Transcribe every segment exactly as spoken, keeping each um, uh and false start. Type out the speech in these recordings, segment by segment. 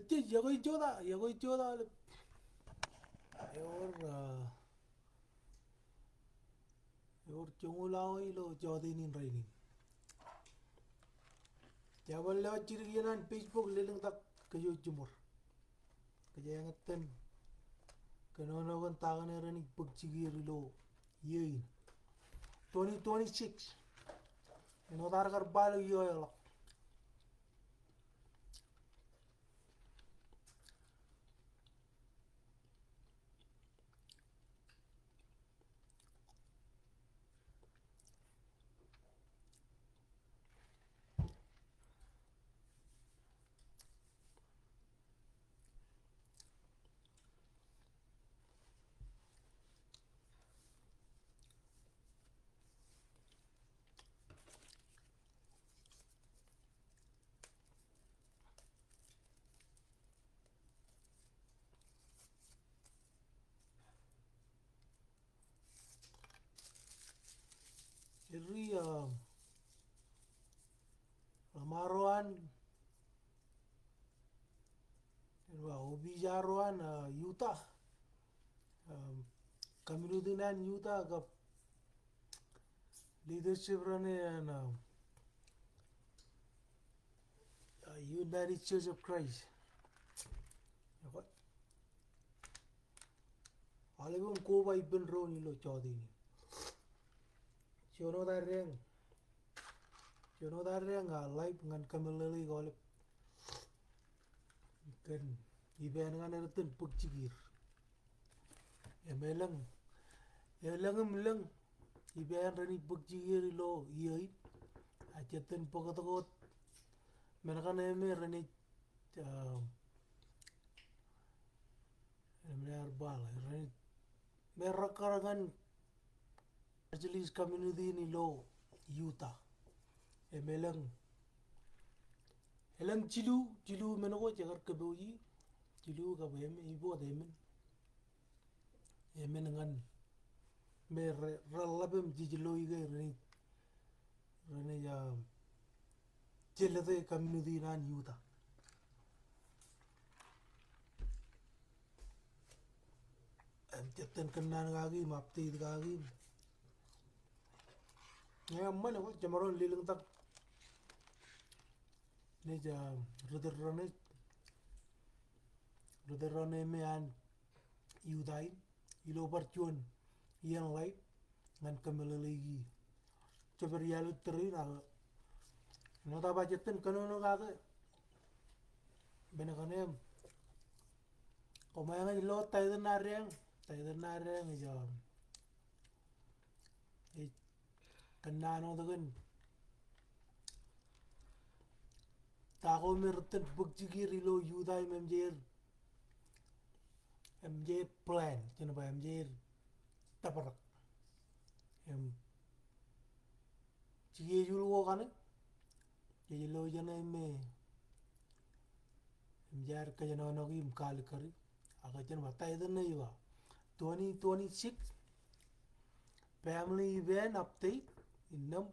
Jej, iọkwe jota, iọkwe jota aolep. Ewōr, ah, ewōr joñoul awa ilo jọteen in rainin. Jab bar lewōj jidik iien an Facebook, lelōñtak kōj jiṃor. Kōjeañ itōn kōnono kōn ta kaṇe renaaj bōk jikier ilo iiō in. Twenty twenty-six. Āinwōt ad kar ba ilo iiō eo ḷọk. Ri, ah, ḷōṃaro an, ri ba, opija ro an, ah, Utah, um, community in an Utah kab leadership rein an, ah, ah, United Church of Christ. Aolep im koba ippān doon ilo jọteen in. Juon wōt ad deañ, juon wōt ad deañ, ah, live ñan kōmeḷeḷeik aolep kōn ippān ñan er itōn bōk jikier. Im elōñ, elōñ im lōñ ippān renaaj bōk jikier ilo iiō in. A jet itōn bōktok wōt men kaṇe me renaaj, ah, im nar ba ḷe, renaaj, me rekkar ñan Angeles community in ilo Utah. Im elōñ, elōñ jilu, jilu men ko jekar kōpooji, jilu kab emān, iboot emān. Emān ñan me re, reḷap im jej lo ike renaaj, renaaj, ah, jelōte community in an Utah. Im jet itōn kōnnaan kaki im update kaki. Ñe eṃṃan, ewōr jemaroñ lelōñtak naaj, ah, ri tōl ro naaj, ri tōl ro naaj me an Utah in ilo bar juon iien live ñan kōmeḷeḷeiki jebed iaḷ tōre in. Ak āinwōt aō ba jet itōn kōnono kake, men kaṇe im koṃeañ ej lo ta iten ad deañ, ta iten ad deañ ej, ah, ej kōnnaan wōt kōn ta ko me rej itōn bōk jikier ilo Utah im emjeir, emjeir plan, jen ba emjeir tōprak. Im jikier eo ko kaṇe, jej lo jeṇe me im jaar kōjenolọki im kalikkari. Ak jen ba ta iten eo ej ba twenty twenty-six family event update innām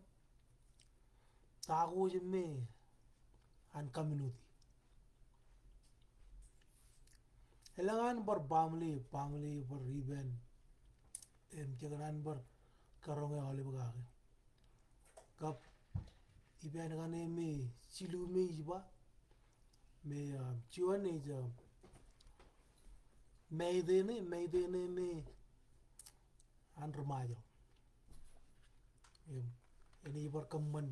ta ko ej me an community. Elōñ an bar family, family bar event im jekōṇaan bar karoñ e aolep kake. Kab ippān kaṇe me jilu me ij ba, me, ah, juon ej, ah, May Day ṇe, May Day ṇe me an ri Ṃajeḷ. Im enaaj bar kōṃṃan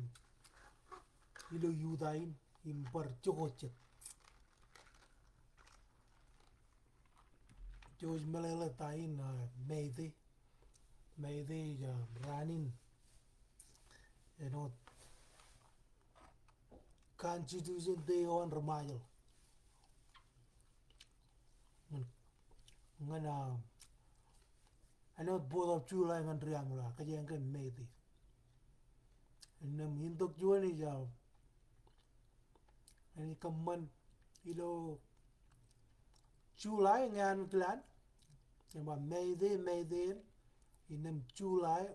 ilo Utah in im bar jokjok jet. Jej meḷeḷe ta in, ah, May Day. May Day ej, ah, raan in āinwōt Constitution Day eo an ri Ṃajeḷ. Ñan, ñan, ah, āinwōt Fourth of July ñan ri Aṃro, kōjeañ kōn May Day. Innām intok juon ej, ah, enaaj kōṃṃan ilo July ñe an kilaan. Im ba May Day, May Day in, innām July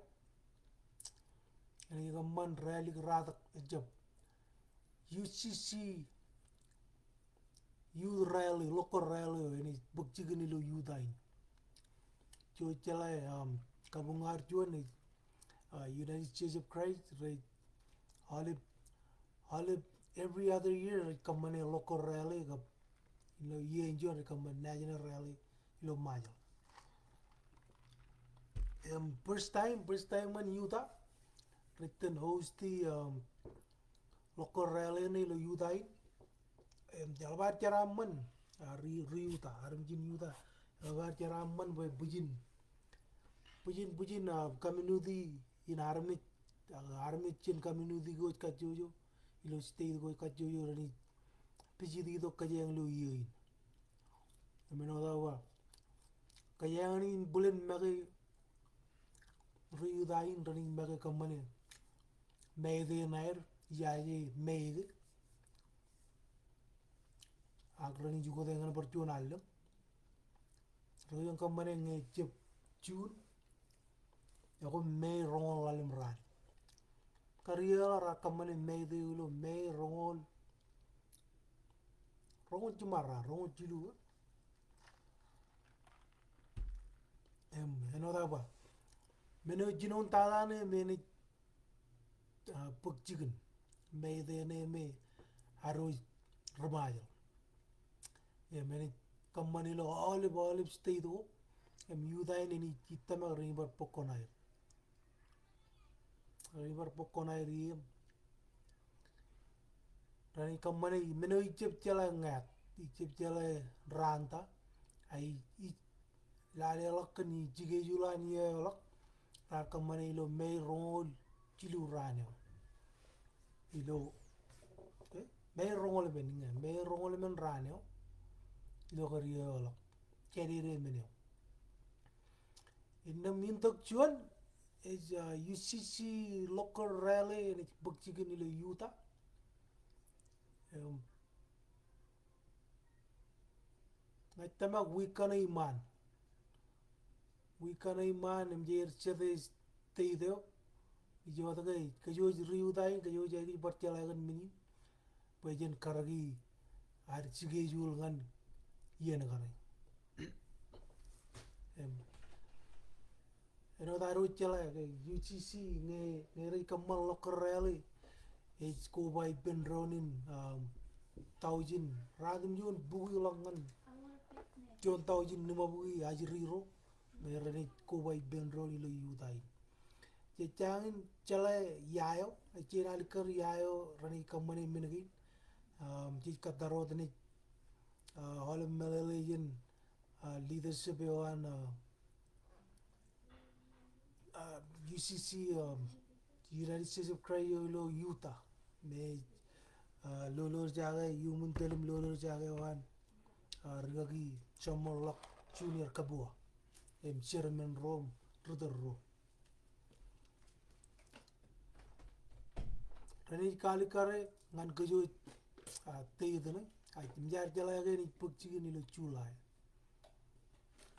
enaaj kōṃṃan rally ratak ejjab U C C, youth rally, local rally eo enaaj bōk jikin ilo Utah in. Ijo jeḷā, um, kabuñ ad juon ej, uh, United Church of Christ, rej aolep, aolep every other year rej kōṃṃane local rally kab ilo iiō in juon rej kōṃṃan national rally ilo Ṃajeḷ. Im, first time, first time ñan Utah, rej itōn host e, um, local rally ṇe ilo Utah in. Im, eḷap ad jeraaṃṃan, a, ri, ri-Utah, armej in Utah. Eḷap ad jeraaṃṃan bwe bwijin, bwijin, bwijin, a, community in armej, a, armej jān community ko ej kajjojo ilo state ko ej kajjojo renaaj visit itok kōjeañ ilo iiō in. Im āinwōt aō ba, kōjeañ in bōlen make ri-Utah in renaaj make kōṃṃane May Day ṇe aer, ijaje May ke. Ak renaaj ukōte ñan bar juon allōñ. Rej kōṃṃane ñe jab June, ekwe May roñoul ḷalem raan. Karijeḷā raar kōṃṃane May Day ilo May roñoul, roñoul jiṃa raan, roñoul jilu. Im, āinwōt aō ba, men eo jinoin tata ṇe me enaaj, a, bōk jikin May Day ṇe me ad wōj ri-Ṃajeḷ. Im, enaaj kōṃṃan ilo aolep, aolep state ko. Im, Utah in enaaj tōmak renaaj bar bōk koṇaer. Renaaj bar bōk koṇaer im renaaj kōṃṃane, men eo ij jab jeḷā ñāāt, ij jab jeḷā raan ta, a ij, ij lale ḷọk kōn schedule an iiō eo ḷọk, raar kōṃṃane ilo May roñoul jilu raan eo. Ilo, okay? May roñoul emān, ñe, May roñoul emān raan eo. Ilo kar iiō eo ḷọk. Kōn eo emān eo. Innām in tok juon, ej, uh, U C C local rally enaaj bōk jikin ilo Utah. Im, ña ij tōmak wiik kaṇe iṃaan. Wiik kaṇe iṃaan im jeid jete state eo. Ij wōt ke kōj wōj ri-Utah in, kōj wōj aikuj bar jeḷā kōn men in. Bwe jen karōki ad schedule ñan iien kaṇe. Im, āinwōt ad wōj jeḷā ke U C C ñe, ñe rej kōṃṃan local rally, ej koba ippān doon in, um, taujin, ratimjuon bukwi ḷọk ñan juon taujin ḷimabukwi ajri ro me renaaj koba ippān doon ilo Utah in. Jej jañin jeḷā ia eo, ej jañin alikkar ia eo renaaj kōṃṃane men kein. Um, jej kōttar wōt naaj, uh, aolep meḷeḷe jān, uh, leadership eo an, uh, uh, U C C, um, United States of Christ eo ilo Utah. Me, uh, lolorjake, iuṃwin tōl im lolorjake eo an, uh, rikaki Jumaloch Junior Kabua. Im chairman ro im ritōl ro. Renaaj kalikkare ñan kōj wōj, a, state ṇe, a, im jaar jeḷā ke enaaj bōk jikin ilo July.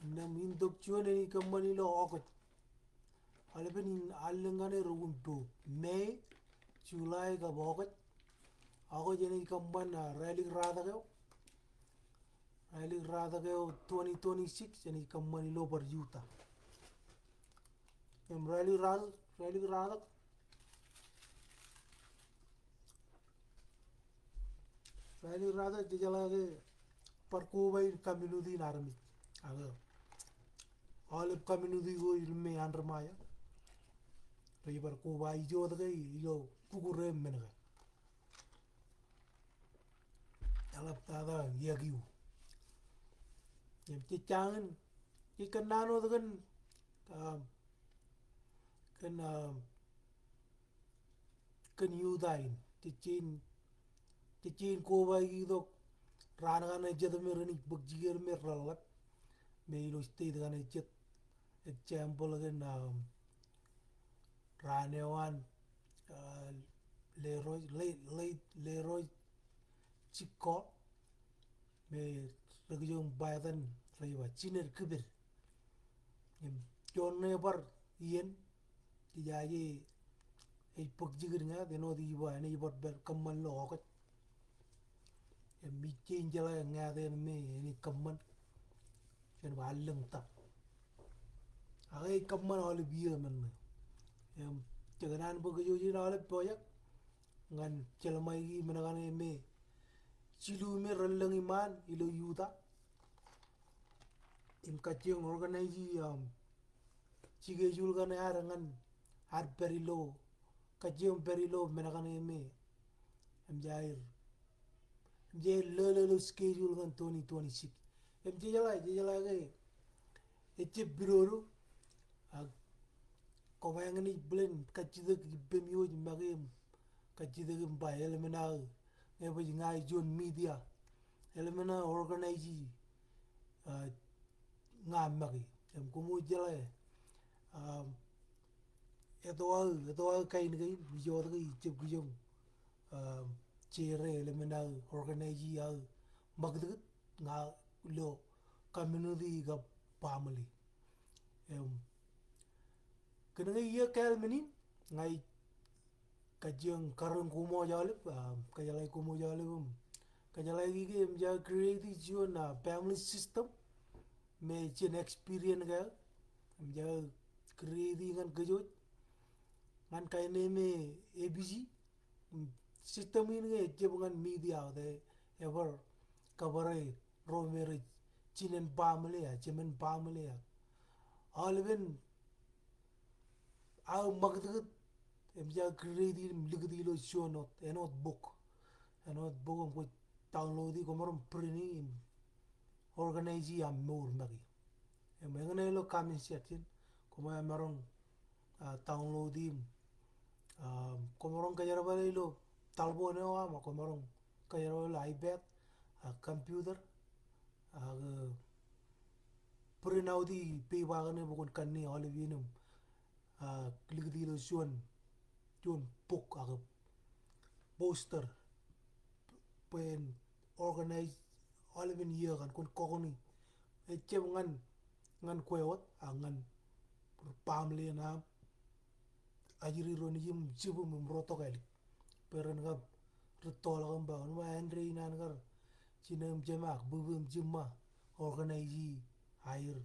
Innām in tok juon enaaj kōṃṃan ilo August. Aolepen in allōñ kaṇe rej uñpo. May, July kab August. August enaaj kōṃṃan, a, rally ratak eo. Rally ratak eo twenty twenty-six enaaj kōṃṃan ilo bar Utah. Im rally ratak, rally ratak. Rally ratak, jejeḷā ke bar koba in community in armej. Ak aolep community ko ilo me Andrew Maya. Rej bar koba ijo wōt ke ilo kukure men ke. Eḷaptata iakiu. Im jej jañin, jej kōnnaan wōt kōn, um, kōn, um, kōn Utah in. Jej jañin, jej jañin kobaiki tok raan kaṇe jet me renaaj bōk jikin me reḷap. Me ilo state kaṇe jet. Example kōn, um, raan eo an, uh, Leroy, Le-, late Leroy Chico, me rekijoñ ba etan rej ba Jeanette Kibir. Im, juon ṇe bar iien, ijaje ej bōk jikin ñāāt, āinwōt ij ba, enaaj bar pād kōṃṃan ilo August. Im ij jeḷā ñāāt eo me enaaj kōṃṃan. Jen ba allōñ tōl. Ak ej kōṃṃan aolep iiō men ṇe. Im jekōṇaan bwe kōj wōj in aolep pojak ñan jeḷā ṃae ki men kaṇe me jilu me relōñ iṃaan ilo Utah. Im kajjioñ organize, um, schedule kaṇe ad ñan ad pād ilo, kajjioñ pād ilo men kaṇe me. Im jaar, im jaar lolo ilo schedule ñan twenty twenty-six. Im jejeḷā, jejeḷā ke ejjab pidodo. Ak koṃ āinwōt bōlen kajjitōk ippem iwōj make im kajjitōk im ba eḷmen aō, ñe bwe ña ij juon media, eḷmen aō organize, ah, ña make. Im koṃ wōj jeḷā, um, eto aō, eto aō kain kein, ij wōt ke ijjab kijoñ, um, share eḷmen aō organize aō ṃakūtkūt ña ilo community kab baaṃle. Im kōnke iiō kāāl men in, ña ij kajjioñ karōk koṃ wōj aolep, ah, kōjeḷā koṃ wōj aolep im kōjeḷā ki ke im jaar create juon, ah, family system me jen experience ke, im jaar create ñan kōj wōj, ñan kain eo me A B C. Im system in ke ejjab ñan media wōt, ebar kōbōrā ro me rej jinen baaṃle ak jemān baaṃle ak aolepen aō ṃakūtkūt. Im jaar create im likūt ilo juon wōt, āinwōt bok. Āinwōt bok im kwōj download e, koṃaroñ print e im organize e aṃ mour make. Im eñṇe ilo comment section, koṃ emaroñ, ah, download e im, ah, koṃaroñ kōjerbale ilo talboon eo aṃ, koṃaroñ kōjerbale ilo iPad, ah, computer, ak, ah, print out e peipa kaṇe bwe kwōn kanne aolep iien im, ah, likūt ilo juon, juon bok ak poster. Bwe en organize aolepen iiō kaṇ kwōn kọkoṇi. Ejjab ñan, ñan kwe wōt, ak ñan baaṃle eo aṃ. Ajri ro nejiṃ jibūṃ im ro tokālik. Bwe ren kab rūttoḷọk im ba, wōn ṃae āindein an kar jino im jema ak bwibwi im jiṃṃa organize aer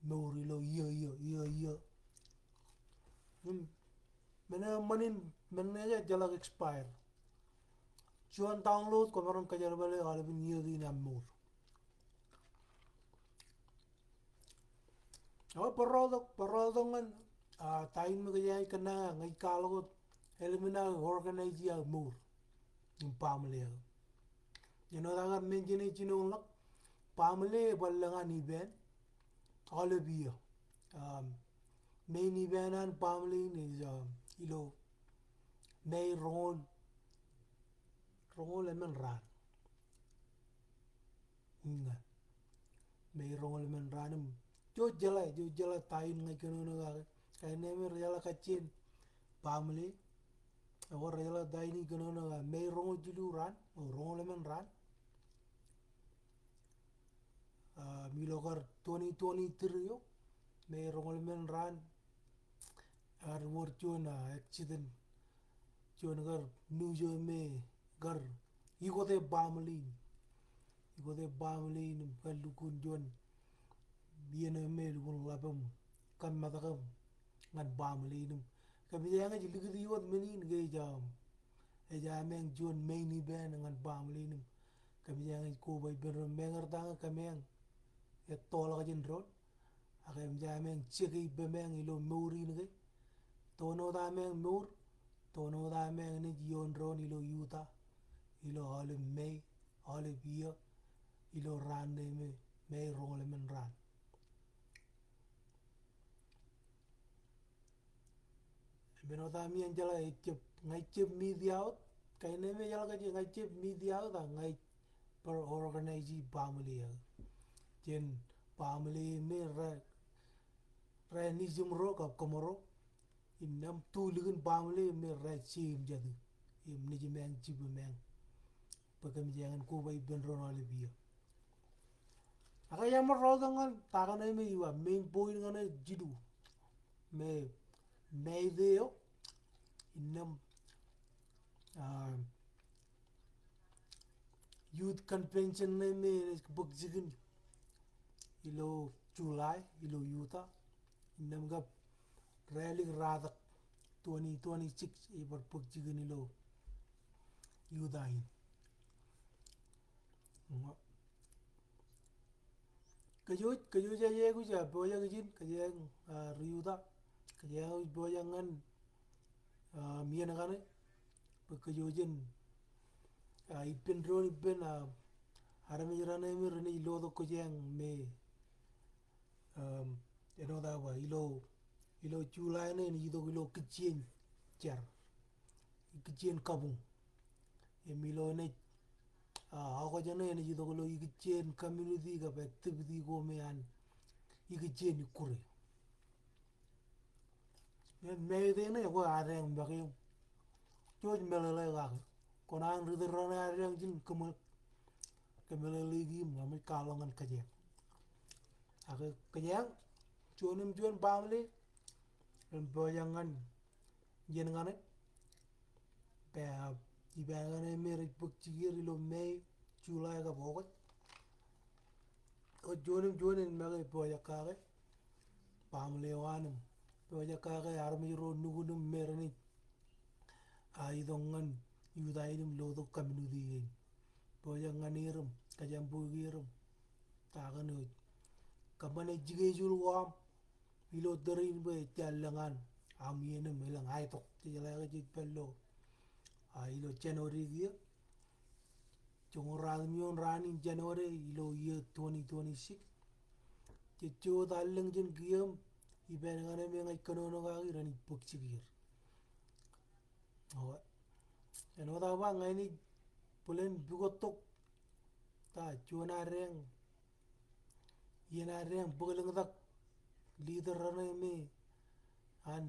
mour ilo iiō, iiō, iiō, iiō. Im men eo eṃṃan in, men ṇe ejjeḷọk expire. Juon download, koṃaroñ kōjerbale aolepen iiō kein aṃ mour. Ak bōrọọltok, bōrọọltok ñan, ah, ta in me kōjeañ kōnnañe ña ij kwaḷọk wōt eḷmen aō organize aō mour im baaṃle aō. Āinwōt aō kar mention e jinoin ḷọk, baaṃle ebar lōñ an event aolep iiō. Um, main event an baaṃle in ej, um, ilo May roñoul, roñoul emān raan. Ña. May roñoul emān raan im jej jeḷā, jej jeḷā ta in ña ij kōnono kake. Kain eo me rejeḷā kajjien baaṃle. Ak rejeḷā ta in ij kōnono kake. May roñoul jilu raan, o roñoul emān raan. Ah, im ilo kar twenty twenty-three eo, May roñoul emān raan, ear wōr juon, ah, accident. Juon kar news eo me kar ikote baaṃle in. Ikote baaṃle in im kar lukkuun juon iien eo me lukkuun ḷap im kōmmetak im ñan baaṃle in im. Kōmij eñin likūt e wōt men in ke ej, um, ej ameañ juon main event ñan baaṃle in im. Kōmij eñin koba ippān doon meñe rej ta ñe kōmeañ ettoḷọk jān doon. Ak kōmij eñin jeke ippāmeañ ilo mour in ke. Toon wōt ameañ mour, toon wōt ameañ naaj ioon doon ilo Utah, ilo aolep May, aolep iiō, ilo raan ṇe me, May roñoul emān raan. Im āinwōt ami en jeḷā ejjab, ña ijjab media wōt, kain eo me ejjeḷọk kajjien, ña ijjab media wōt, ak ña ij bar organize baaṃle eo. Jān baaṃle me re, re nejiṃ ro kab kōṃro, innām tulikin baaṃle me re jeiū im jatū, im nejiṃ eañ jibūṃ eañ. Bwe kōmij eñin koba ippān doon aolep iiō. Ak ij ṃōk rọọltok ñan ta kaṇe me ij ba main point kaṇe jilu. Me, me ite eo. Innām, ah, youth convention ṇe me enaaj bōk jikin ilo July ilo Utah. Innām kab rally ratak twenty twenty-six ej bar bōk jikin ilo Utah in. Kōjwōj, kōjwōj ej aikuj, a, pojak ijin, kōjeañ, a, ri-Utah. Kōjeañ ej pojak ñan, a, iien kaṇe. Bwe kōjwōj in, a, ippān doon ippān, a, armej raṇe me renaaj lotok kōjeañ me, um, āinwōt aō ba, ilo, ilo July ṇe enaaj itok ilo kijjien jar. Kijjien kabuñ. Im ilo enaaj, a, August ṇe enaaj itok ilo ikijjien community kab activity ko me an ikijjien ikkure. Im May ṇe ekwe adeañ make im jej meḷeḷe kake. Kwōn an ri-tōl raṇe adeañ ijin kōṃṃan, kōmeḷeḷeiki im āinwōt kwaḷọk ñan kōjeañ. Ak kōjeañ, juon im juon baaṃle, im pojak ñan iien kaṇe. Pā, ippān kaṇe me rej bōk jikier ilo May, July kab August. Eo juon im juon in make pojak kake baaṃle eo an im pojak kake armej ro nukun im me renaaj, a, itok ñan Utah in im lotok community kein. Pojak ñan er im kōjām bwe er im ta kaṇ eo. Kōṃṃane schedule ko aṃ ilo tōre in bwe ejja lōñ an aṃ iien im elōñ aetok. Jejeḷā ke jej pād ilo, a, ilo January kiiō. Joñoul ruatimjuon raan in January ilo iiō twenty twenty-six. Jej jota allōñ jān kiiō im ippān kaṇe me ña ij kōnono kaki renaaj bōk jikier. Eo, āinwōt aō ba ña inaaj bōlen pukottok ta juon adeañ, iien adeañ bōklōñtak leader raṇe me an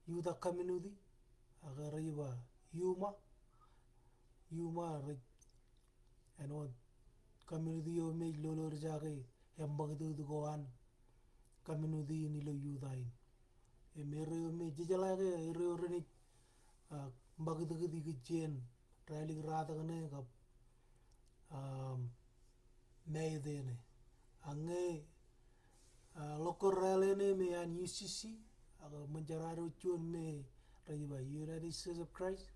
Utah community, ak rej ba Yuma, Yuma rej, āinwōt community eo me ej lolorjake eṃṃakūtkūt ko an community in ilo Utah in. Im erreo me jejeḷā ke erreo renaaj, a, ṃakūtkūt ikijjien rally ratak ṇe kab, um, May ṇe. Ak ñe, a, local rally ṇe me an U C C, ak ṃōn jar eo juon me rej ba United States of Christ.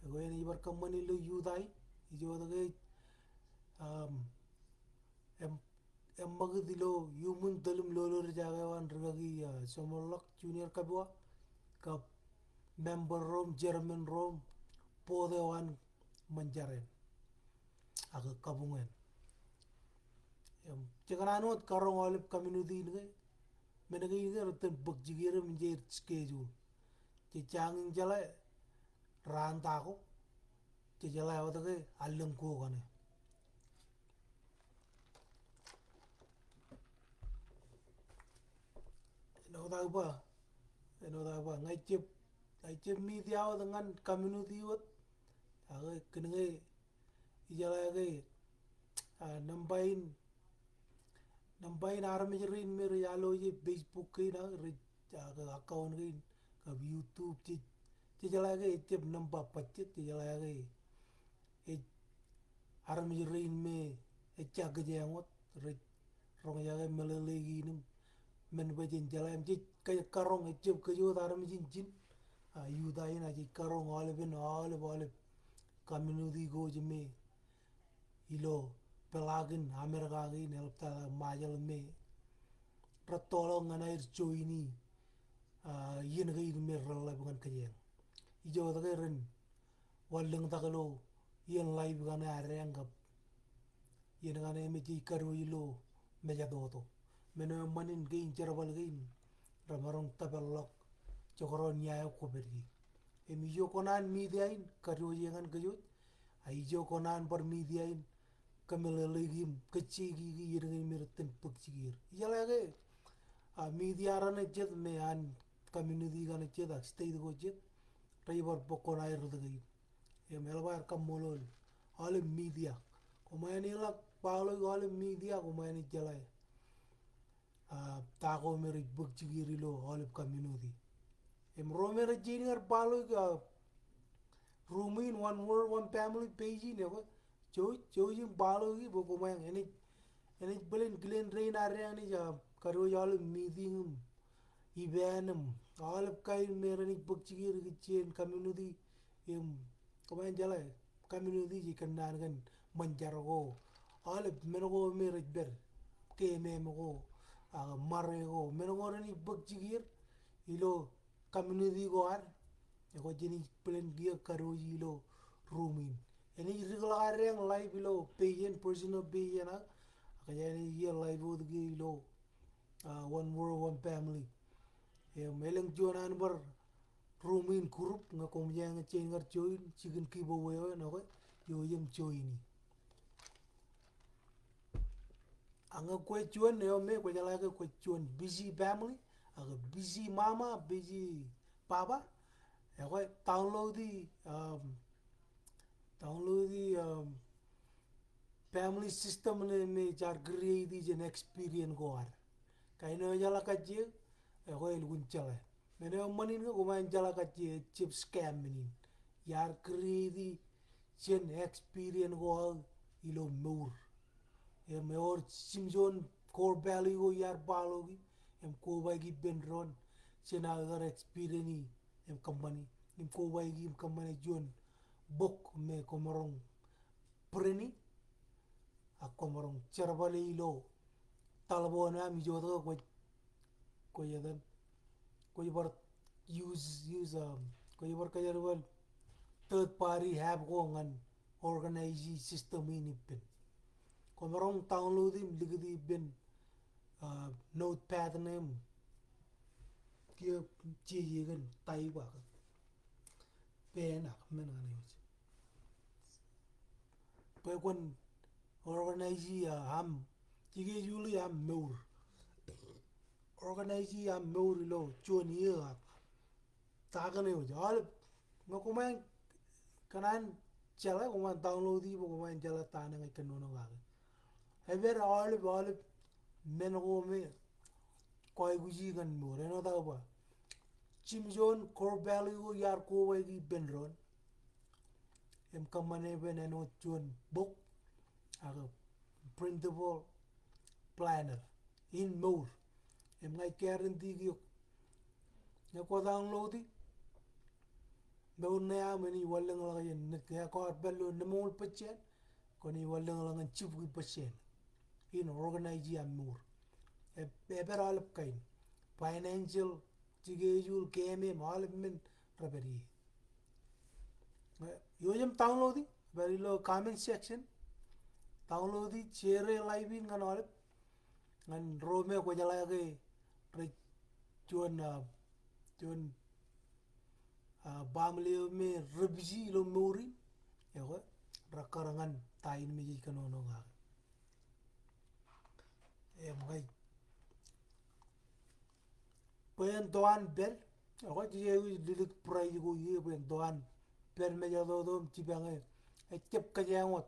Ekwe enaaj bar kōṃṃan ilo Utah in, ij jota ke, um, eṃ, eṃṃakūt ilo iuṃwin tōl im lolorjake eo an rikaki, a, Jomourlak Junior Kabua, kab member ro im chairman ro im board eo an ṃōn jar eṇ. Ak kabuñ eṇ. Im, jekōṇaan wōt karoñ aolep community in ke, men kein ke retten bōk jikier im jenaaj schedule. Jej jañin jeḷā raan ta ko, jejeḷā wōt ke allōñ ko kaṇe. Āinwōt aō ba, āinwōt aō ba, ña ij jab, ña ij jab media wōt ñan community wōt, ak kōnke ijeḷā ke, a, nōṃba in, nōṃba in armej rein me rej allow e Facebook kein ak rej, a, account kein kab YouTube, jej, jejeḷā ke ejjab nōṃba bajjek, jejeḷā ke ej armej rein me ejja kōjeañ wōt, rej roñjake meḷeḷeiki in im men bwe jen jeḷā im jej karoñ, ejjab kōj wōt armej in ijin, a, Utah in, a, jej karoñ aolepen, aolep, aolep community ko ej me ilo peḷaakin Amerika kein eḷaptata Ṃajeḷ me rettoḷọk ñan aer join e, a, iien kein me reḷḷap ñan kōjeañ. Ijoko ke ren wanlōñtak ilo iien live kaṇe adeañ kab iien kaṇe me jej kadiwōj ilo mejatoto. Men eo eṃṃan in kein jerbal kein remaroñ tōpar ḷọk jekdọọn ia eo kwōpād ie. Im ijo kōṇaan media in kadiwōj e ñan kōj wōj, a ijo kōṇaan bar media in kōmeḷeḷeiki im kōjjeiki iien kein me retten bōk jikier. Ijeḷā ke, a, media raṇe jet me an community kaṇe jet ak state ko jet rej bar bōk koṇaer rot kein. Im eḷap aer kaṃṃoolol aolep media. Koṃ āne ḷọk baḷọk aolep media, koṃ āne jeḷā, a, ta ko me rej bōk jikier ilo aolep community. Im ro me rej jañin kar baḷọk, a, room in One World One Family page in, ekwe jouj, jouj im baḷọki bwe koṃeañ enaaj, enaaj bōlen kilen rein ad enaaj, ah, kadiwōj aolep meeting im event im aolep kain me renaaj bōk jikier ikijjien community im koṃeañ jeḷā community jej kōnnaan kōn ṃōn jar ko aolep men ko me rej pād, keemem ko, ak ṃare ko, men ko renaaj bōk jikier ilo community ko ad, ekwe jenaaj bōlen kiiō kadiwōj ilo ruuṃ in. Enaaj dikḷọk ad eañ live ilo page eṇ, personal page eṇ, ak, ak enaaj iiō live wōt kiiō ilo, ah, One World, One Family. Im elōñ juon an bar ruuṃ in group ñe koṃ jañin kar join, jikin giveaway eo eṇ, ekwe jouj im join e. Ak ñe kwe juon eo me kwō jeḷā ke kwe juon busy family, ak busy mama, busy papa, ekwe download e, um, download e, um, family system ṇe me jaar create e jān experience ko ad. Kain eo ejeḷā kajjie, ekwe elukkuun jeḷā. Men eo eṃṃan in ke koṃeañ jeḷā kajjie, ejjab scam men in. Iar create e jān experience ko aō ilo mour. Im ewōr jimjuon core value ko iar baḷọki im kobaiki ippān doon jān aō kar experience e im kōṃṃani. Im kobaiki im kōṃṃane juon bok me kwōmaroñ print e ak kwōmaroñ jerbale ilo taḷboon eo aṃ ijo wōt ke kwōj, kwōj etan, kwōj bar use, use, um, kwōj bar kōjerbal third party app ko ñan organize system in ippān. Kwōmaroñ download e im likūt e ippān, uh, notepad ṇe im kiiō jeje kōn type ak pen ak men kaṇe wōj. Bwe kwōn organize, ah, aṃ, schedule e aṃ mour. Organize e aṃ mour ilo juon iiō ak ta kaṇe wōj. Aolep, ñe koṃeañ kōṇaan jeḷā, koṃeañ download e bwe koṃeañ jeḷā ta ṇe ña ij kōnono kake. Epād aolep, aolep men ko me kwaikuji ñan mour. Āinwōt aō ba, jimjuon core value ko iar kobaiki ippān doon im kōṃṃane bwe en āinwōt juon bok ak printable planner in mour. Im ña ij guarantee kiiō ñe kwō download e, mour ṇe aṃ enaaj wanlōñḷọk jān, ñe kwaar pād ilo ṇeṃool percent, kwōnaaj wanlōñḷọk ñan jibukwi percent in organize e aṃ mour. E, epād aolep kain financial, schedule, keemem, aolep men rej pād ie. Eo, jen download e, pād ilo comment section. Download e, share e live in ñan aolep. Ñan ro me kwō jeḷā ke rej juon, ah, juon, ah, baaṃle eo me rej busy ilo mour in. Ekwe, rekar ñan ta in me jej kōnono kake. Im ña ij bwe en to an pād, ekwe jej aikuj lilik price ko ie bwe en to an pād mejatoto im jipañe ejjab kōjeañ wōt,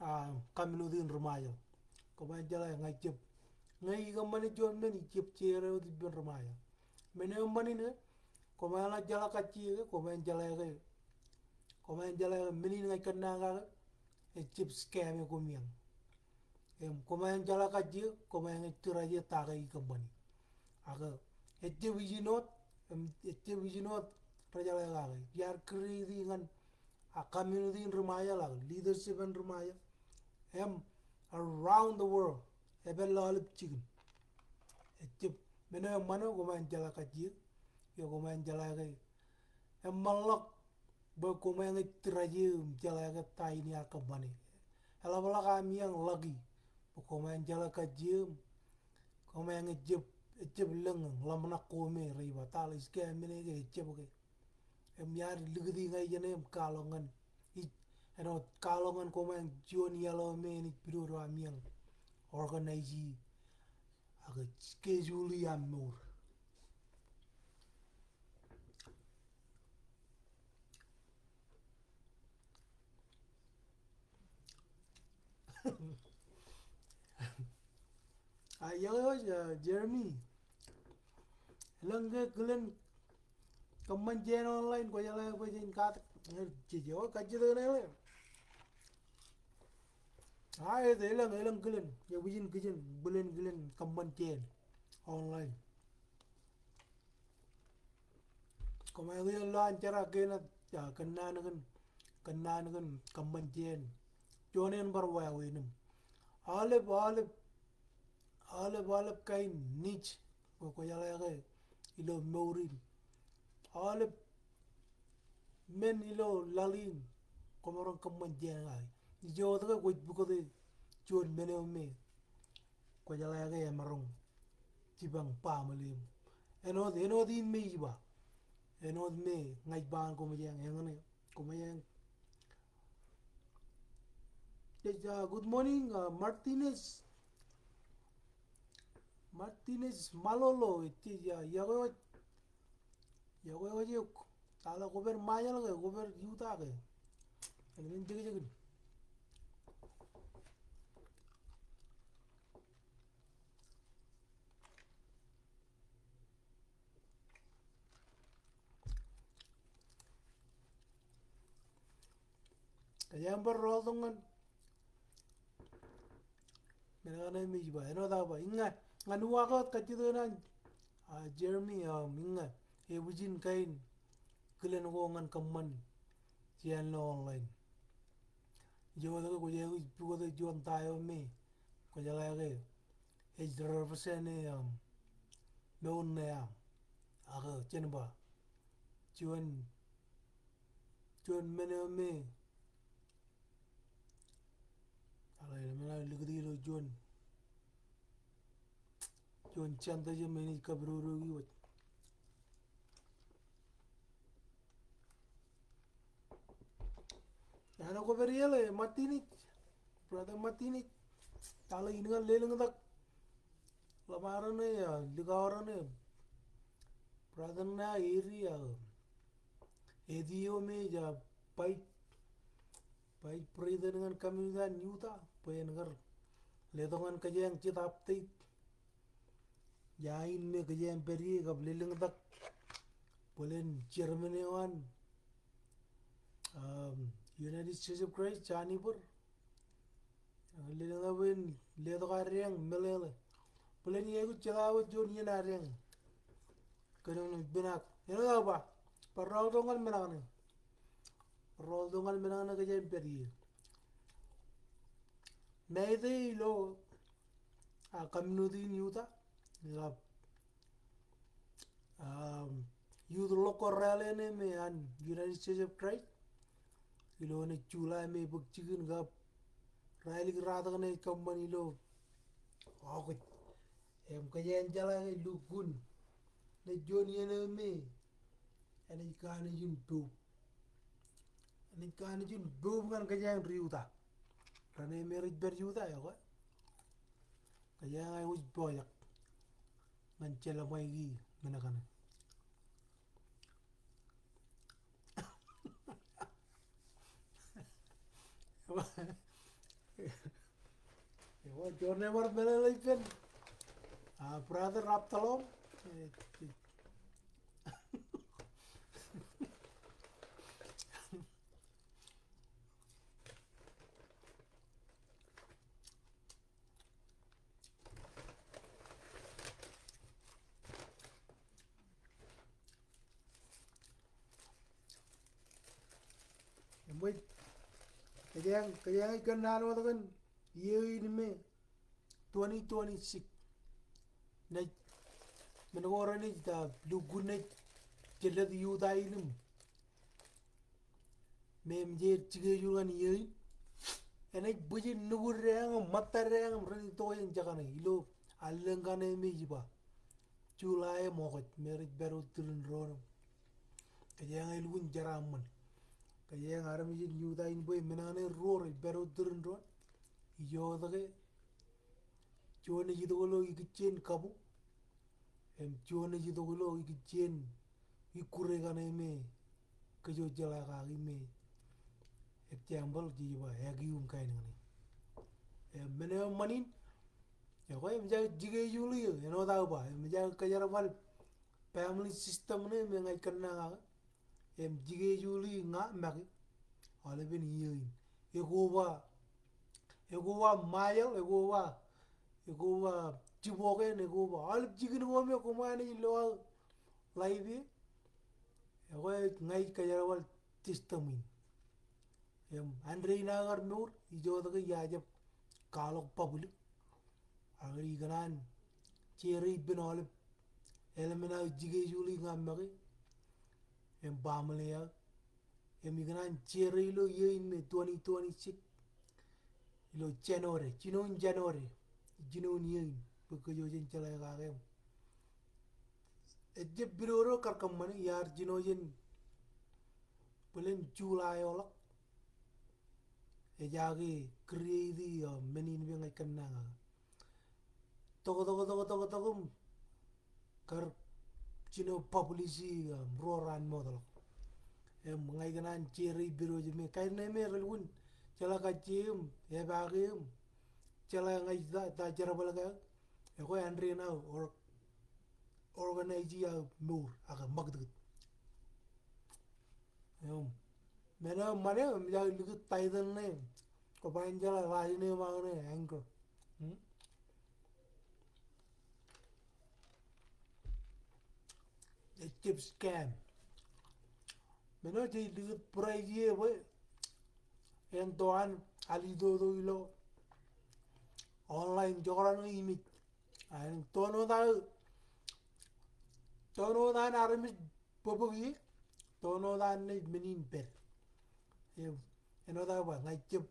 ah, community in ri-Ṃajeḷ. Koṃeañ jeḷā ña ij jab, ñe ikōṃṃane juon men ij jab share e wōt ippān ri-Ṃajeḷ. Men eo eṃṃan in ke, koṃeañ jeḷā kajjie ke, koṃeañ jeḷā ke, koṃeañ jeḷā ke men in ña ij kōnnaan kake, ejjab scam e koṃeañ. Im koṃeañ jeḷā kajjie, koṃeañ ej tūraje ta ke ikōṃṃani. Ak ejjab ijin wōt, im ejjab ijin wōt rejeḷā kake. Iar create e ñan a community in ri-Ṃajeḷ ak leadership in ri-Ṃajeḷ. Im around the world, epād ilo aolep jikin. Ejjab, men eo eṃṃan eo koṃeañ jeḷā kajjie, eo koṃeañ jeḷā ke eṃṃanḷọk bwe koṃeañ ej tūraje im jeḷā ke ta in iar kōṃṃane. Eḷapḷọk ami eañ lucky bwe koṃeañ jeḷā kajjie im koṃeañ ejjab, ejjab lōñ ḷōmṇak ko me rej ba ta ḷe scam men e ke ejjab ke. Im iar likūt e ña ijeṇe im kwaḷọk ñan, ij, āinwōt kwaḷọk ñan koṃeañ juon iaḷ eo me enaaj pidodo ami eañ organize e ak schedule e aṃ mour. A, iọkwe wōj, a, Jeremy. Elōñ ke kilen kōṃṃan jān online, kwō jeḷā bwe jen katak, e, jeje, o, kajjitōk ṇe ḷe. A, ej elōñ, elōñ kilen, ebwijin kijen, bwilen kilen kōṃṃan jān online. Koṃ āinwōt ilo an jera kein ad, a, kōnnaan kōn, kōnnaan kōn kōṃṃan jān. Juon en bar wāween im aolep, aolep, aolep, aolep kain niche bwe kwō jeḷā ke ilo mour in. Aolep men ilo laḷ in, koṃaroñ kōṃṃan jān ña. Ij joktok ke kwōj pukot juon men eo me kwō jeḷā ke emaroñ jipañ baaṃle eṃ. Āinwōt, āinwōt in me ij ba. Āinwōt me ña ij ba ñan koṃij eñ, eñṇe, koṃij eñ. Yes, uh, good morning, uh, Martinez. Martinez Malolo, it is, uh, iọkwe wōj, iọkwe wōj eok. Tata kwō pād Ṃajeḷ ke, kwō pād Utah ke? Eñin jekjekin. Kōjeañ bar rọọltok ñan men kaṇe im ej ba, āinwōt aō ba, iññā, ñan uwaak wōt kajjitōk in an, a, Jeremy, um, iññā, ebwijin kain kilen ko ñan kōṃṃan jān ilo online. Ij joktok ke kwōj aikuj pukot juon ta eo me kwō jeḷā ke ej represent e, um, mour ṇe aṃ. Ak jen ba, juon, juon men eo me, aḷe, men aō likūt ilo juon, juon sentence eo me enaaj kapidodoiki wōj. Āinwōt kwō pād ie ḷe, Martinez, Brother Martinez, etal in ñan lelōñtak ḷōṃaro ṇe, a, likao raṇe, brother ṇe, a, area, a, eti eo me ej, a, vice, vice president ñan community an Utah, bwe en kar letok ñan kōjeañ jet update ia in me kōjeañ pād ie kab lelōñtak bōlen chairman eo an, um, United Church of Christ, John Iber. Lelōñtak bwe en letok adeañ meḷeḷe. Bōlen iaikuj jeta wōt juon iien adeañ. Kōn enaaj pād ak, āinwōt aō ba, bar rọọltok ñan men kaṇe. Bar rọọltok ñan men kaṇe kōjeañ pād ie. Ṇa ite ilo, a, community in Utah, ilo, um, youth local rally ṇe me an United Church of Christ. Ilo eṇ July me bōk jikin kab rally ratok ṇe ej kōṃṃan ilo August. Im kōjeañ jeḷā ke lukkuun ṇe juon iien eo me enaaj kanooj in poub. Enaaj kanooj in poub ñan kōjeañ ri Utah. Raṇe me rej pād Utah eo ke. Kōjeañ aikuj pojak ñan jeḷā ṃaiki men kaṇe. Ewa, juon eo bar meḷeḷe ippān, a, brother Absalom. Eṃōj, kōjeañ, kōjeañ ej kōnnaan wōt kōn iiō in me twenty twenty-six. Naaj, men ko renaaj, a, lukkuun naaj jelōt Utah in im me eṃōj er schedule ñan iiō in. Enaaj bwijin nukūd deañ im ṃōttad deañ im renaaj itok jān jekane ilo allōñ kaṇe me ij ba. July im August me rej pād wōt tūrin doon. Kōjeañ elukkuun jeraaṃṃan. Kōjeañ armej in Utah in bwe men kaṇe ruo rej pād wōt tūrin doon. Ijoko ke juon ej itok ilo ikijjien kabu. Im juon ej itok ilo ikijjien ikkure kaṇe me kōj jeḷā kaki me example jej ba, ākiu im kain kaṇe. Im men eo ṃan in, ekwe eṃōj aō schedule eō, āinwōt aō ba, eṃōj aō kōjerbal family system ṇe me ña ij kōnnañake. Im schedule e ña make aolepen iiō in. Ekoba, Ekoba Ṃajeḷ, ekoba, ekoba Jibokeen, ekoba aolep jikin ko me koṃ naaj lo aō live e. Ekwe ña ij kōjerbal system in. Im, āindein aō kar mour, ijo tok ij jab kwaḷọk public. Ak ikōṇaan share ippān aolep eḷmen aō schedule in ñan make. Im baaṃle aō. Im ikōṇaan share ilo iiō in me twenty twenty-six. Ilo January, jinoin January. Jinoin iiō in. Bwe kōj jen jeḷā kake im. Ejjab pidodo kar kōṃṃane, iar jino jān bōlen July eo ḷọk. Ejjab ke create, uh, men in bwe ña ij kōnnaan. Tok, tok, tok, tok, tok im kar jino publish, um, ro raan ṃootḷọk. Im ña ikōṇaan share pidodo me kain ṇe me relukkuun jeḷā kajjie im epaake im jeḷā ña ij ta, ta jerbal kake. Ekwe āindein aō or-, organize aō mour ak ṃakūtkūt. Im, men eo ṃane, im ij likūt title ṇe. Kwō ba en jeḷā last name eo ṇe, Anchor. Hmm? Ejjab scam. Men eo jej likūt price e bwe en to an alitoto ilo online jekdọọn ñe imej. Ak tok ṇe ta, tok ṇe ta an armej bōkbōk ie, tok ṇe ta an naaj men in pād. Im, āinwōt aō ba, ña ij jab,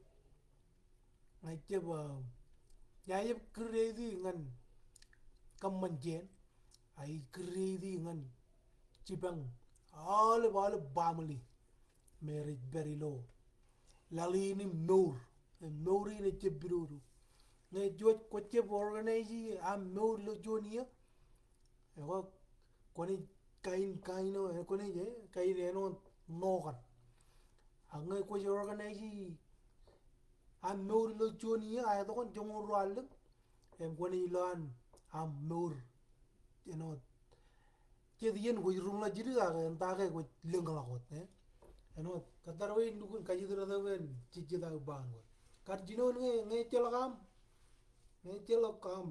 ña ij jab, uh, ña ij jab create ñan kōṃṃan jān, ak ij create ñan jipañ aolep, aolep baaṃle me rej pād ilo laḷ in im mour. Im mour in ejjab pidodo. Ñe kwōj, kwōj jab organize aṃ mour ilo juon iiō, ekwe kwōnaaj kain, kain eo, kwōnaaj, eh, kain āinwōt ṇo kaṇ. Ak ñe kwōj organize aṃ mour ilo juon iiō, ak tok in joñoul ruo allōñ, im kwōnaaj lo an aṃ mour āinwōt jet iien kwōj ruṃḷọk jidik ak eṇ ta ke kwōj lōñḷọk wōt, eh? Āinwōt, kōttar bwe in lukkuun kajjitōk tok bwe en jejjet aō ba ñan wōt. Kar jinoin ñe, ñe ejjeḷọk aṃ, ñe ejjeḷọk aṃ,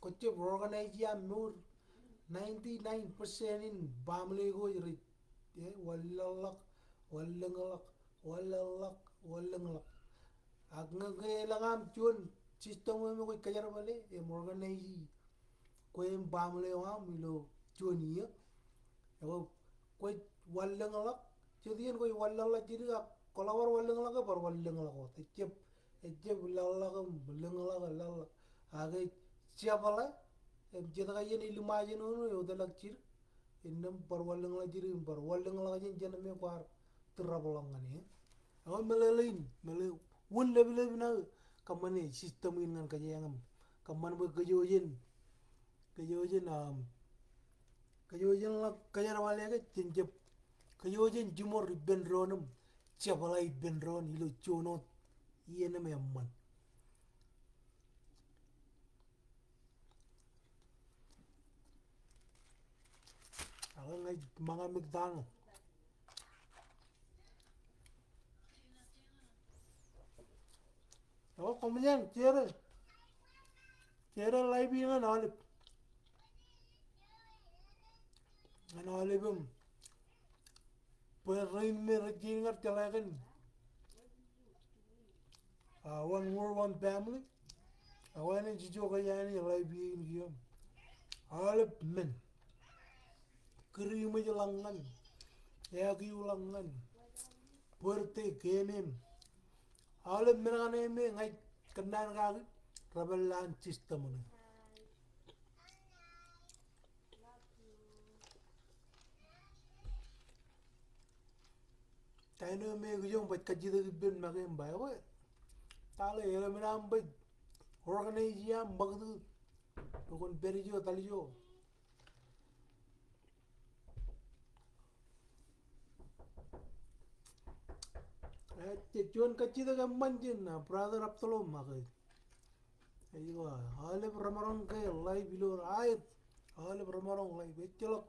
kwōj jab organize aṃ mour, ninety-nine percent in baaṃle ko rej, eh, wanlaḷḷọk, wanlōñḷọk, wanlaḷḷọk, wanlōñḷọk. Ak ñe ke elōñ aṃ juon system eo me kwōj kōjerbale, im organize kwe im baaṃle eo aṃ ilo juon iiō. Ekwe kwōj wanlōñḷọk, jet iien kwōj wanlaḷḷọk jidik ak kwō ḷak bar wanlōñḷọk ke bar wanlōñḷọk wōt. Ejjab, ejjab laḷḷọk im lōñḷọk, laḷḷọk. Ak ej jepḷe, im jet kain eo iliṃa jān wōn eo eutiḷọk jidik. Innām bar wanlōñḷọk jidik im bar wanlōñḷọk jān, jān me kwaar tūrabḷọk ñan e. Ekwe meḷeḷein, meḷe, wūn leplep in aō kōṃṃane system in ñan kōjeañ im kōṃṃan bwe kōj jen, kōj jen, um, kōj jen ḷak kōjerbale ke jen jab, kōj jen jiṃor ippān doon im jepḷe ippān doon ilo juon wōt iien im eṃṃan. Ak ña ij ṃōñā ṃōk ta ṇe. Ak koṃeañ, share. Share live in ñan aolep. Ñan aolep im bwe rein me rej jañin kar jeḷā kōn, ah, One World, One Family. Ak wāween ej ijo kōjeañ in live in kiiō. Aolep men. Kūr im ej ḷọk ñan. Eakiw ḷọk ñan. Birthday, keemem. Aolep men kaṇe me ña ij kōnnaan kaki, rej pād ilo an system ṇe. Ta ṇe me kijoñ baj kajjitōk ippān make im ba, ekwe, ta ḷe eḷmen aṃ baj organize aṃ ṃakūtkūt. Bwe kwōn pād ijo etal ijo. Eh, ej juon kajjitōk eṃṃan jān, ah, Brother Absalom ak ej ba, aolep remaroñ ke live ilo aet. Aolep remaroñ live. Ejjeḷọk.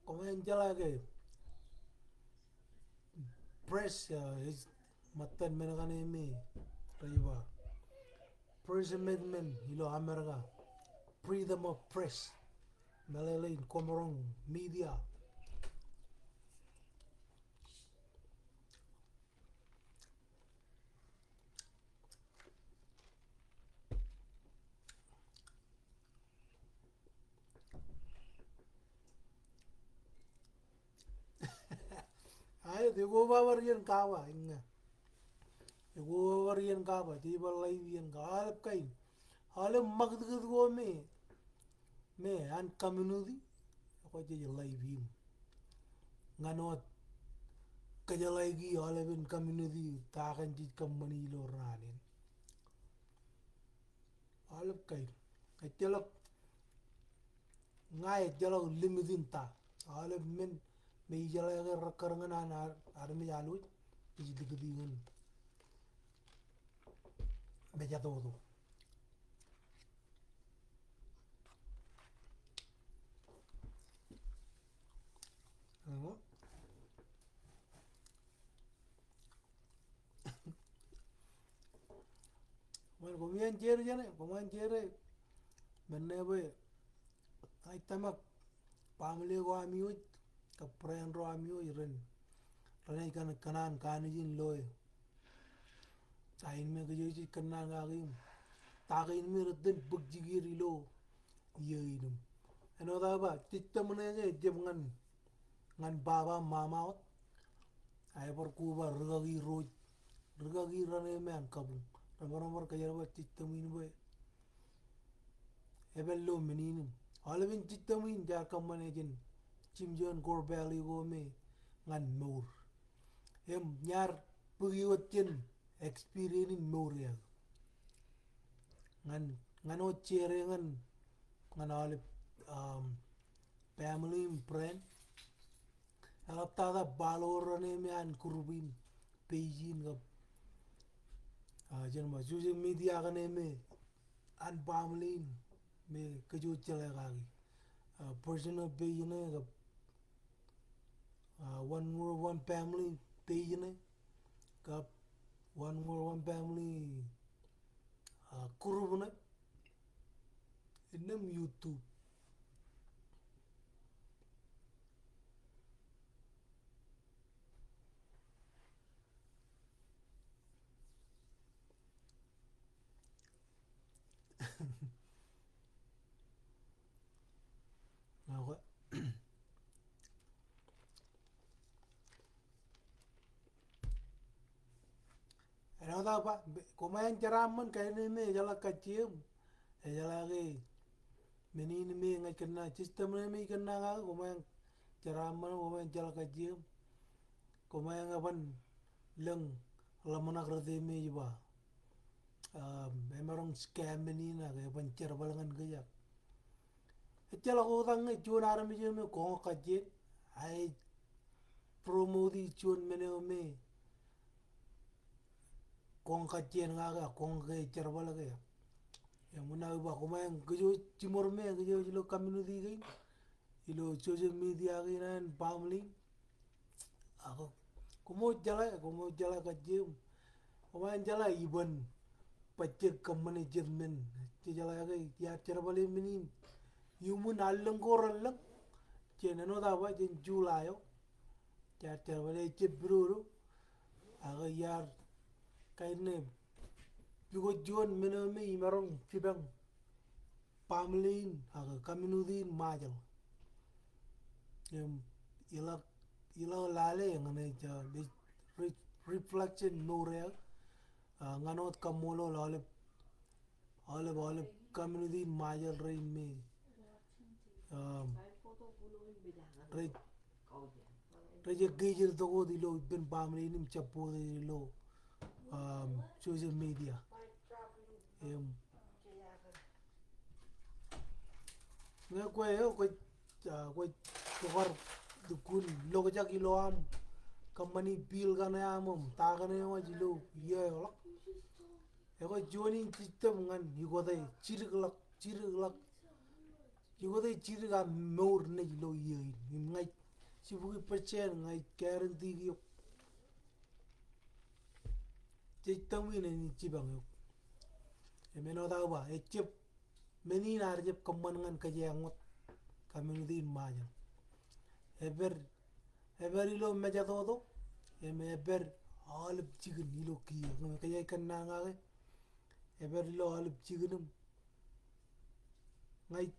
Koṃeañ jeḷā ke press, ah, ej ṃōttan men kaṇe me rej ba First Amendment ilo Amerika, freedom of press, meḷeḷein koṃaroñ media. Aet, ekoba bar iien kaba, iññā. Ekoba bar iien kaba, jej bar live iien kaba, aolep kain. Aolep ṃakūtkūt ko me, me an community, ekwe jej live im. Ñan wōt kōjeḷāiki aolepen community, ta kaṇ jej kōṃṃani ilo raan in. Aolep kain. Ejjeḷọk, ña ejjeḷọk limit in ta. Aolep men me ijeḷā ke rekkar ñan an ar-, armej alwōj, ij likūti ñan mejatoto. Eño. Ṃool, koṃeañ share jāne, koṃeañ share. Men ṇe bwe ij tōmak baaṃle ko ami wōj, kab friend ro ami wōj ren, renaaj kōn-, kōṇaan kanooj in loe. Ta in me kōj jej kōnnaan kaki im ta kein me rej itōn bōk jikier ilo iiō in im. Āinwōt aō ba, system ṇe ke ejjab ñan, ñan baba im mama wōt. A ebar koba rūkaki ro, rūkaki raṇe me an kabuñ. Remaroñ bar kōjerbal system in bwe epād ilo men in im. Aolepen system in jaar kōṃṃane jān jimjuon core value ko me ñan mour. Im jaar bōki wōt jān experience in mour eo. Ñan, ñan wōt share ñan, ñan aolep, um, family im friend. Eḷaptata follower raṇe me an group in, page in kab, ah, jen ba, social media kaṇe me an baaṃle in me kōj wōj jeḷā kaki. Ah, personal page ṇe kab, ah, One World One Family page ṇe kab One World One Family, ah, group ṇe. Innām YouTube. Ña kwe. Āinwōt aō ba, koṃeañ jeraaṃṃan kain ṇe me ejeḷā kajjieṃ, ejeḷā ke men in me ña ij kōnnaanōk, system ṇe me ij kōnnaanōk, koṃeañ jeraaṃṃan, koṃeañ jeḷā kajjieṃ, koṃeañ eban lōñ ḷōmṇak rot me ej ba, um, emaroñ scam men in ak eban jerbal ñan kōj ak. Ejjeḷọk oktak ñe juon armej eo me koñak kajjien, a ej promote juon men eo me koñak kajjien ña ke, koñak ke jerbal ke. Im ña ij ba koṃeañ kōj wōj jiṃor me, kōj wōj ilo community kein, ilo social media kein an baaṃle in. Ak koṃ wōj jeḷā, koṃ wōj jeḷā kajjieṃ. Koṃeañ jeḷā iban bajjek kōṃṃane jet men. Jej jeḷā ke iar jerbale men in iuṃwin allōñ ko relōñ. Jān āinwōt aō ba jān July eo. Iar jerbale ejjab pidodo. Ak iar kain ṇe pukot juon men eo me imaroñ jipañ baaṃle in ak community in Ṃajeḷ. Im, ilọk, ilọk lale ñan ej, uh, re-, re-, reflection mour eo, uh, ñan wōt kaṃṃoolol aolep, aolep, aolep community in Ṃajeḷ rein me, um, rej, rej engage tok wōt ilo ippān baaṃle in im jab wōt ilo, um, social media. Im, ñe kwe eo, kwe, ah, kwe kwōkar lukkuun lokjak ilo aṃ kōṃṃani bill kaṇe aṃ im ta kaṇe eo ej ilo iiō eo ḷọk. Ekwe juon in system ñan ikote jidik ḷọk, jidik ḷọk. Ikote jidik aṃ mour naaj lo iiō in. Im ña ij sibukwi percent, ña ij guarantee eok. system in enaaj jipañ eok. Im āinwōt aō ba, ejjab men in ear jab kōṃṃan ñan kōjeañ wōt community in Ṃajeḷ. Epād, epād ilo mejatoto, im epād aolep jikin ilo kiiō. Ñe kōjeañ kōnnaan kake, epād ilo aolep jikin im ña ij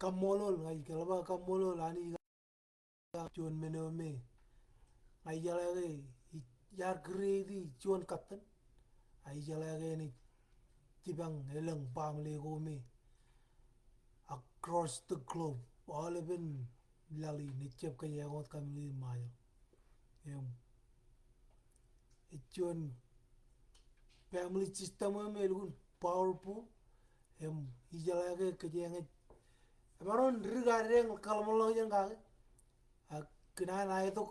kaṃṃoolol, ña ij eḷap aō kaṃṃoolol Anij kab juon men eo me ña ijeḷā ke iar create juon katten. A ijeḷā ke enaaj jipañ elōñ baaṃle ko me across the globe, aolepen laḷ in ejjab kōjeañ wōt community in Ṃajeḷ. Im ej juon family system eo me elukkuun powerful. Im ijeḷā ke kōjeañ ej, emaroñ dik adeañ kōḷmānḷọkjeṇ kake. Ak kōn an aetok,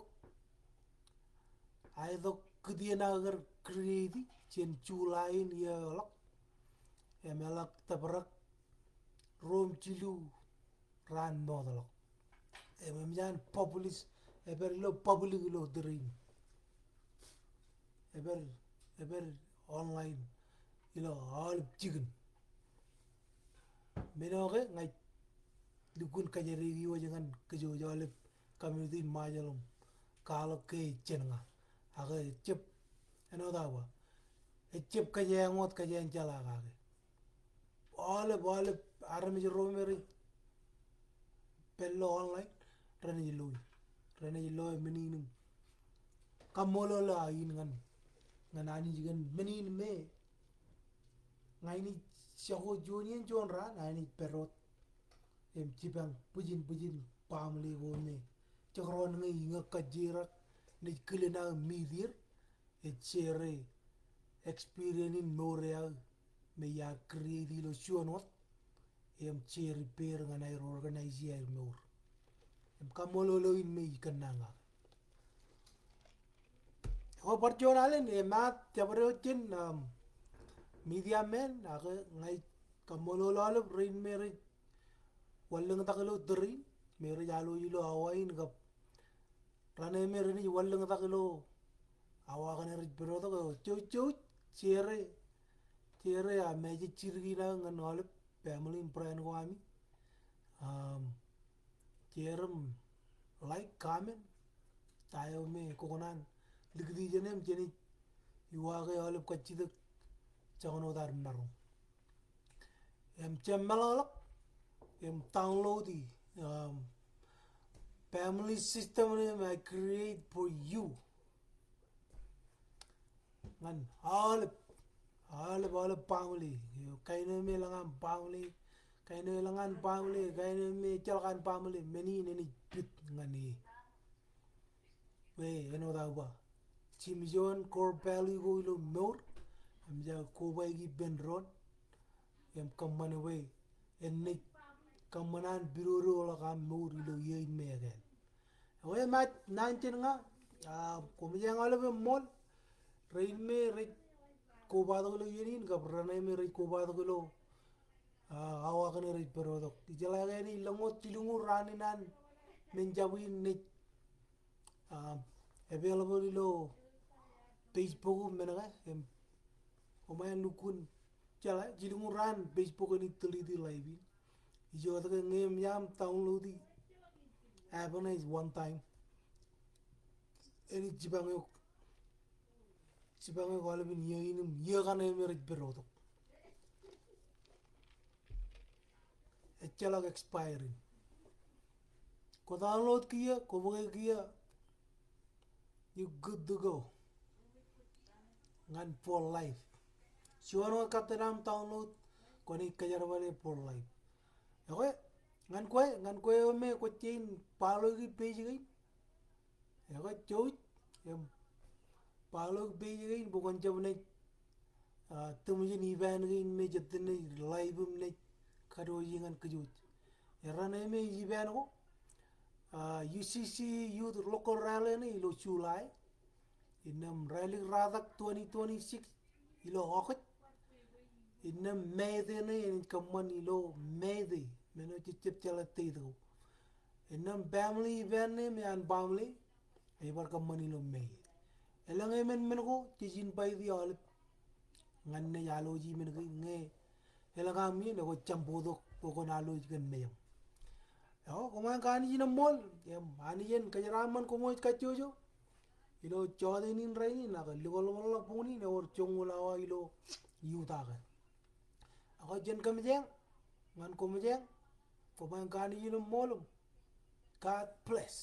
aetok kūtien aō kar create jān July in iiō eo ḷọk. Im eḷak tōprak ruo im jilu raan mootḷọk. Im, im eṃōj an publish, epād ilo public ilo tōre in. Epād, epād online ilo aolep jikin. Men eo ke ña ij lukkuun kōjjedeiki wōj ñan kōjwōj aolep community in Ṃajeḷ im kwaḷọk ke ej jān ña. Ak ejjab, āinwōt aō ba, ejjab kōjeañ wōt kōjeañ jeḷā kake. Aolep, aolep armej ro me rej pād ilo online, renaaj loe. Renaaj loe men in im kaṃṃoolol aō in ñan, ñan Anij kōn men in me ña inaaj jako juon iien juon raan, a inaaj pād wōt im jipañ bwijin bwijin baaṃle ko me jekdọọn ñe iñak kajjirōk, naaj kilen aō meet er, ej share experience in mour eo aō me iar create ilo juon wōt. Im share ippāer ñan aer organize aer mour. Im kaṃṃoolol eo in me ij kōnnaan kake. Ekwe bar juon alen, e, emaat jabdewōt jān, um, media men, ak ña ij kaṃṃoolol aolep rein me rej wanlōñtak ilo tōre in, me rej alwōj ilo awa in kab raṇe me renaaj wanlōñtak ilo awa kaṇe rej pād wōt tok eo. Jouj, jouj, share, share, a, message jidik in aō ñan aolep family im friend ko ami. Um, share im like, comment, ta eo me kwō kōṇaan likūti jān e im jenaaj iwaake aolep kajjitōk joñan wōt ad maroñ. Im jab meḷọkḷọk im download e, um, family system eo me I create for you. Ñan aolep, aolep, aolep baaṃle. Kain eo me elōñ an baaṃle, kain eo elōñ an baaṃle, kain eo me ejjeḷọk an baaṃle, men in enaaj pit ñan e. Bwe āinwōt aō ba, jimjuon core value ko ilo mour, im jab kobaiki ippān doon, im kōṃṃan bwe enaaj kōṃṃan an pidodoḷọk aṃ mour ilo iiō in me ekāāl. Ekwe emaat naan jān ña, a, koṃij eñ aolepen ṃool, rein me rej kobatok ilo iien in, kab raṇe me rej kobatok ilo, a, awa kaṇe rej pād wōt tok. Ijeḷā ke enaaj lōñ wōt jilñuul raan in an men jab in naaj, a, available ilo Facebook men ke, im, koṃeañ lukkuun jeḷā, jilñuul raan Facebook enaaj delete live in. Ijo wōt ke ñe eṃōj aṃ download e, happen e one time. Enaaj jipañ eok, jipañ eok aolepen iiō in im iiō kaṇe me rej pād wōt tok. Ejjeḷọk expire in. Kwō download kiiō, kwō bōke kiiō, you good to go. Ñan for life. Juon wōt katten aṃ download, kwōnaaj kōjerbale for life. Ekwe, ñan kwe, ñan kwe eo me kwōj jañin follow-i page kein. Ekwe jouj, im follow-i page kein bwe kwōn jab naaj, a, tōmjin ippān kein me jen naaj live im naaj kadiwōj ñan kōj wōj. Raṇe me ij ippān ko, a, U C C Youth Local Rally ṇe ilo July. Innām rally ratak twenty twenty-six ilo August. Innām May ṇe enaaj kōṃṃan ilo May. Men eo jejjab jeḷā date ko. Innām family event ṇe me an baaṃle, ej bar kōṃṃan ilo May. Elōñ emān men ko jej invite e aolep ñan naaj alwōj men kein ñe elōñ aṃ iien eo kwōj jab bōktok bwe kwōn alwōj kōn mejaṃ. Eo, koṃeañ ke Anij in eṃṃool, im Anij en kōjeraaṃṃan koṃ kajjojo ilo jọteen in rainin ak likūtḷọk boñ in ewōr joñoul awa ilo Utah ke. Ak jen kōmjeañ ñan koṃjeañ, koṃeañ ke Anij in eṃṃool im God bless.